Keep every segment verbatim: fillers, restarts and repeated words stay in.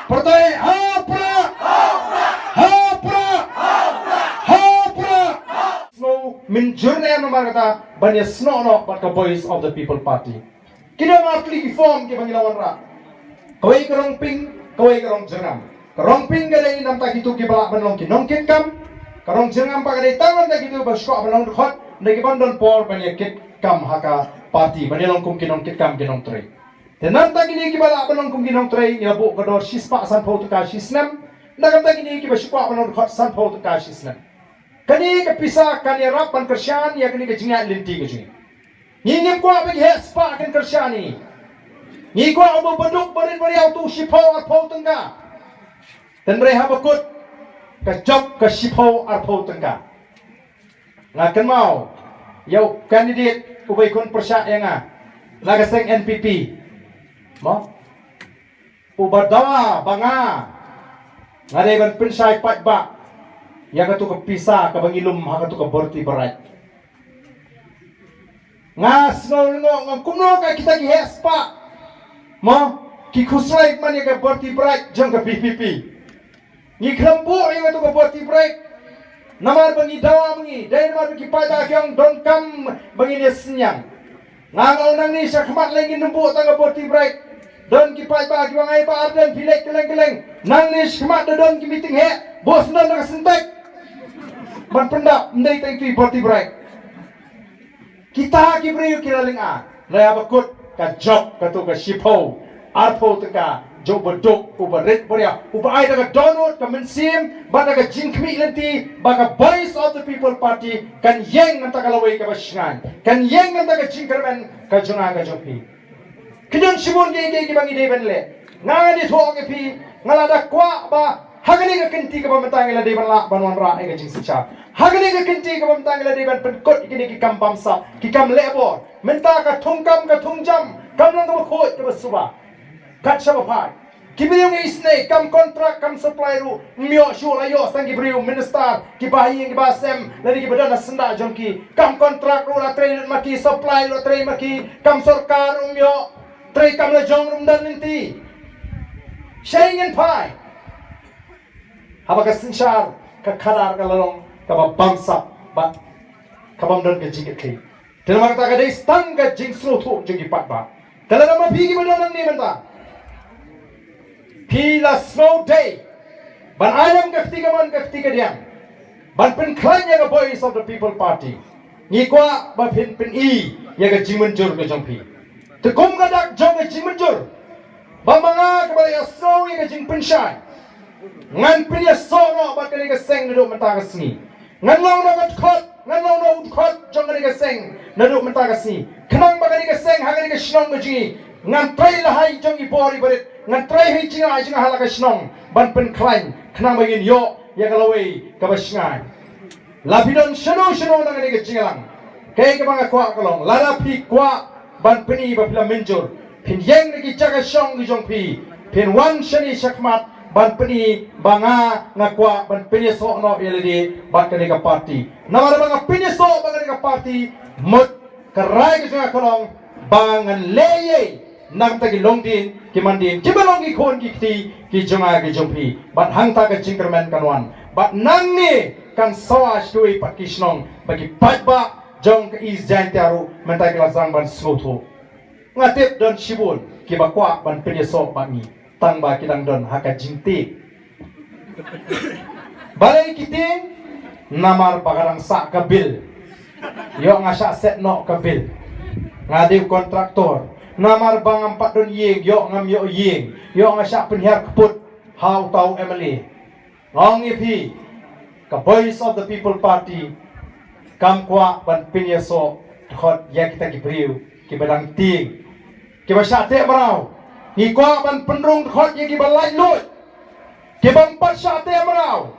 Pyrthei ha u Prah! Ha u Prah! Ha u Prah! Sngew mynjur ne em namar kata ban ïasnoh noh bad ka Voice of the People Party. Ki don ar tylli ki form kiba ngi la wanrah. Kawei ka rong pink, kawei ka rong jyrngam. Ka rong pink ka dei namta kito kiba lah ban long ki nongkitkam. Ka rong jyrngam pat ka dei tang namta kito ba shu kwah ban long dkhot, ne kiban don por ban ïa kitkam ha ka party, ban ïa long kum ki nongkitkam, ki nongtrei. Te namta kine kiba lah ban long kum ki nongtrei, ngi la buh ka dor shispah sanphew tyngka shi snem. Na ka bynta kine kiba shu kwah ban long dkhot, sanphew tyngka shi snem. Kane ka pisa kan ïarap ban kyrshan ïa kane ka jingïaid lynti ka jong ngi. Ngi ngim kwah ba ki heh spah kin kyrshan ïa ngi. Ngi kwah uba baduk barit bariaw tu shiphew arphew tyngka. Hynrei haba kut ka jop ka shiphew arphew tyngka. Nga kynmaw ïa u candidate uba ïakhun pyrshah ïa nga na ka seng N P P. Mo? Uba dawa ba nga, nga dei ban pynshai paidbah ïa katu ka pisa kaba ngi lum ha katu ka Bharti Bright. Nga sngew lyngngoh, nga kumno ka kita ki heh spah, mo, ki khuslai man ïa ka Bharti Bright jong ka V P P. Ngi khlem buh ïa katu ka Bharti Bright namar ba ngi dawa ma ngi, dei namar ba ki paidbah ki ong donkam ba ngin ïa synñiang. Nga ong nangne shakhmat lei ngin ym buh tang ka Bharti Bright. Don ki paidbah kiba ong ai Bah Ardent phi leit kylleng kylleng. Nangne shakhmat da don ki meeting heh, buh sdang da ka Sintex ban pyndap, ym dei tang ïa tu i Bharti Bright. Kita ki briew ki la lynga, la ïa ba kut ka jop katu ka shiphew arphew tyngka jong uba duk, uba rit bariaw, uba ai da ka dohnud ka mynsiem bad da ka jingkhmih lynti ba ka Voice of the People Party kan ïeng na ka bynta ka lawei kaba shngaiñ, kan ïeng na ka bynta ka jingkyrmen ka jong nga ka jong phi. Ki don shibun kiei kiei kiba ngi dei ban leh. Nga ngan ïathuh ïa phi, nga la da kwah ba ha kane ka kynti kaba mynta ngi la dei ban lah ban wanrah ïa ka jingsynshar. Ha kane ka kynti kaba mynta ngi la dei ban pynkut ïa kine ki kam bamsap, ki kam leh bor. Mynta ka thungkam ka thungjam kam long kaba khuid kaba suba. Kat shaba phai, ki briew ngi isynei, kam kontrak kam supply ruh ym ïoh shuh, la ïoh tang ki briew minister, kiba ha ïing kiba ha sem lane kiba don ha syndah jong ki. Kam kontrak ruh la trei lut ma ki, supply ruh la trei ma ki. Kam sorkar ruh ym ïoh, treikam la jong ruh ym don lynti. Shaei ngin phai haba ka synshar ka khadar ka la long kaba bamsap bad kaba ym don ka jingkitkhlieh? Te namar kata ka dei tang ka jingsngewthuh jong ki paidbah. Te lada ma phi kiba don hangne mynta phi la sngewdei ban ai lem ka kti kamon ka kti kadiang ban pynkhlaiñ ïa ka Voice of the People Party, ngi kwah ba phin pyni ïa ka jingmynjur ka jong phi. Te kum ka dak jong ka jingmynjur, ba ma nga kaba la ïasngew ïa ka jingpynshai, ngan pynïasoh noh bad kane ka seng naduh mynta ka sngi. Ngan long noh ka dkhot, ngan long noh u dkhot jong kane ka seng naduh mynta ka sngi, khnang ba kane ka seng ha kane ka shnong ka jong ngi ngan trei la ha i jong i bor i barit, ngan trei ha i jingïaid jingïaid ha la ka shnong ban pynkhlaiñ, khnang ba ngin ïoh ïa ka lawei kaba shngaiñ. La phi don shano shano na kane ka jingïalang, kaei kaba nga kwah ka long, lada phi kwah ban pyni ba phi la mynjur, phin ïeng na ki jaka shong ki jong phi, phin wan shane shakhmat ban pyni ba nga, nga kwah ban pynïasoh noh ïa lade bad kane ka party. Namar ba nga pynïasoh bad kane ka party, mut ka rai ka jong nga ka long ba ngan leh ei ei na ka bynta ki longdien ki mandien, kiba long ki khun ki kti ki jong nga ki jong phi. Bad hangta ka jingkyrmen kan wan, bad nangne kan sawa sha kiwei pat ki shnong, ba ki paidbah jong ka East Jaintia ruh mynta ki la sdang ban sngewthuh. Nga tip don shibun kiba kwah ban pynïasoh bad ngi, tang ba ki dang don ha ka jingtieng. Balei ki tieng? Namar ba ka dang sah ka bill. Ïoh nga shah set noh ka bill. Nga dei u kontraktor. Namar ba ngam pat don ïing, ïoh ngam ïoh ïing. Ïoh nga shah pynhiar kput ha uta u M L A. Nga ong ïa phi, ka Voice of the People Party kam kwah ban pynïasoh dkhot ïa kita ki briew kiba dang tieng, kiba shah teh mraw. Ngi kwah ban pynrung dkhot ïa kiba laitluid, kiba ym pat shah teh mraw,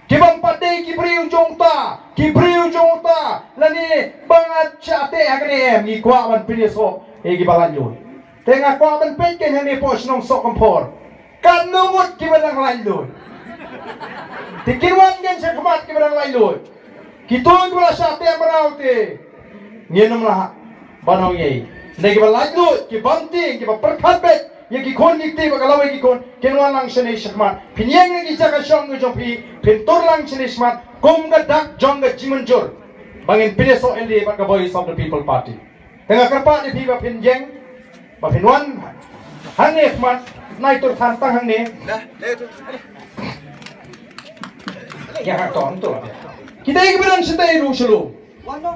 kiba ym pat dei ki briew jong uta, ki briew jong uta, lane ba nga shah teh ha kane em. Ngi kwah ban pynïasoh ïa kiba laitluid. Te nga kwah ban peit kein hangne hapoh shnong Sohkymphor, katno ngut kiba dang laitluid. Te kin wan kein shakhmat kiba dang laitluid. Kito kiba la shah teh mraw te ngin ym lah ban ong ei ei. Hynrei kiba laitluid, ki bym tieng, kiba pyrkhat beit, Ïa ki khun ki kti bad ka lawei ki khun kin wan lang shane shakhmat. Phin ïeng na ki jaka shong ki jong phi, phin tur lang shane shakhmat kum ka dak jong ka jingmynjur ba ngin pynïasoh ïalade bad ka Voice of the People Party. Te nga kyrpad ïa phi ba phin ïeng, ba phin wan hangne khmat, nai tur than tang hangne. Ïa ha ton tur. Kita kiba don shatei ruh shalum.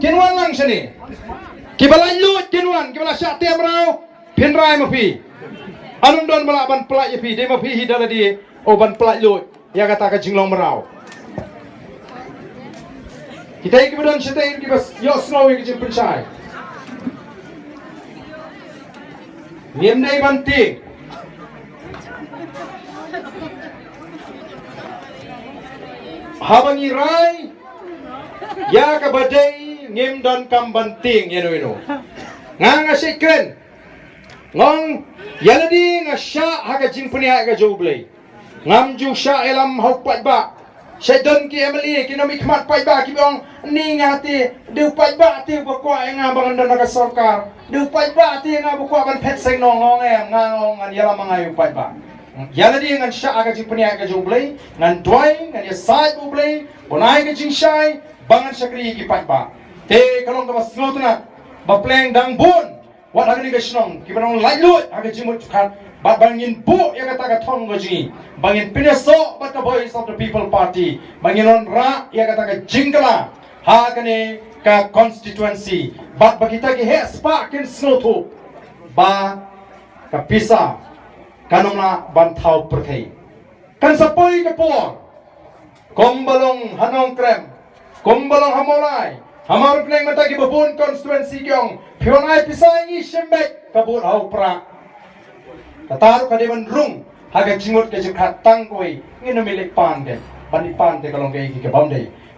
Kin wan lang shane. Kiba laitluid kin wan, kiba la shah teh mraw, phin rai ma phi. Ym don ba lah ban pyllait ïa phi, dei ma phi hi da lade, u ban pyllait luid ïa kata ka jinglong mraw. Kita kiba don shatei kiba ïohsngew ïa ka jingpynshai. Ngim dei ban tieng. Haba ngi rai ïa kaba dei, ngim donkam ban tieng ïano ïano. Nga nga shait kren. Nga ong ïa lade nga shah ha ka jingpynïaid ka jong U Blei. Ngam ju shah ïalam ha u paidbah. Shait don ki M L A ki nongmihkhmat paidbah kiba ong, ni nga te, dei u paidbah te uba kwah ïa nga ba ngan don ha ka sorkar. Dei u paidbah te nga ba kwah ban phet seng nong. Nga ong em, nga ong ngan ïalam ma nga ïa u paidbah. Ïa lade ngan shah ha ka jingpynïaid ka jong U Blei, ngan duwai, ngan ïasaid bad U Blei ban ai ka jingshai ba ngan shakri ïa ki paidbah. Te ka long kaba sngewtynnat ba pleng dang bun wat ha kane ka shnong kiba nang laitluid ha ka jingmut jingpyrkhat, bad ba ngin buh ïa kata ka thong ka jong ngi ba ngin pynïasoh bad ka Voice of the People Party, ba ngin wanrah ïa kata ka jingkylla ha kane ka constituency, bad ba kita ki heh spah kin sngewthuh ba ka pisa kan ym lah ban thaw pyrthei. Kan sa poi ka por, kumba long ha Nongkrem, kumba long ha Mawlai, ha Mawryngkneng, mynta kiba bun constituency ki ong, phi wan ai pisa ïa ngi shim beit ka vote ha u Prah. Kata ruh ka dei ban rung ha ka jingmut ka jingpyrkhat tang kawei, ngin ym leit pan te, ban leit pan te ka long kaei kaei kaba ym dei.